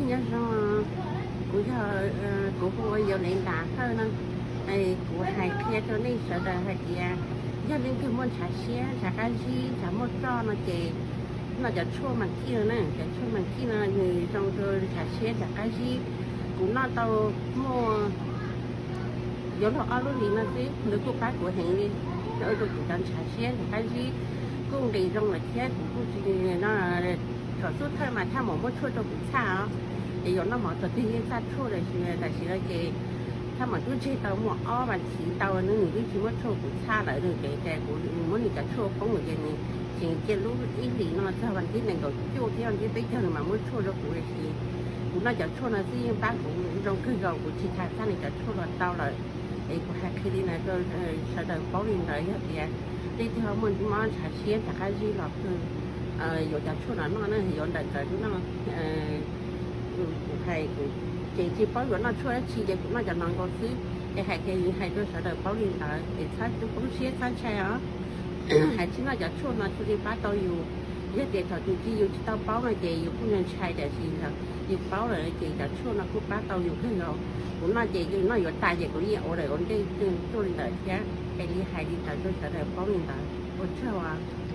Nyob zoo, kuv yog, kuv hu ua Yaulev Ntas Hawj no. Kuv hais qhia rau nej sawv daws hais tias yog leej twg muaj ntshav siab, ntshav qab zib, ntshav muaj roj no ces noj cov tshuaj mas kij no na. Cov tshuaj mas kij no nws zoo rau ntshav siab, ntshav qab zib. Kuv noj tau muaj yuav luag ob lub hlis no xwb, nws kuj pab kuv heev li, ua rau kuv cov ntshav siab, ntshav qab zib kuj nqis zoo lawm thiab kuv kuj tsis, no, thaum xub thawj mas Thaj Maum muab tshuaj rau kuv txhaj os, ces yuav noj mov thaum twg yeej txhaj tshuaj lawm, tam sim no ces Thaj Maum twb tseg tau muaj ob vas thiv ntau no nws twb tsis muab tshuaj kuv txhaj lawm, nws ces kuv muab nws cov tshuaj poob lawm ces nws tseem cia lub ib hlis no txog vas thib nees nkaum cuaj thiab vas thib peb caug nws mam muab tshuaj rau kuv, tiam sis kuv noj cov tshuaj no xwb yeej pab kuv zoo kawg nkaus, kuv tsis tas txhaj nws cov tshuaj los tau lawm. Es kuv hais qhia li ntawd rau sawv daws paub li ntawd, yog tias leej twg ho muaj mob ntshav siab, ntshav qab zib los yuav cov tshuaj no noj na, yuav ntawm ntawd noj. Kuv hais, kuv ces tsis paub yuav noj tshuaj dab tsi ces kuv noj cov no nkaus xwb. Es hais tias hais rau sawv daws paub li ntawd es txhob poob siab txhob ntshai os. Hais tsis noj cov tshuaj no thiaj li pab tau yus. Yog tias thaum twg yus tsis tau paub no ces yus kuj ntshai, tiam sis yus paub lawm ces cov tshuaj no kuj pab tau yus kawg nkaus. Kuv noj ces yus noj yuav tas ces kuv yeej ua daim ua ntej tuaj li ntawd thiab. Es li hais li ntawd rau sawv daws paub li ntawd, ua tsaug os.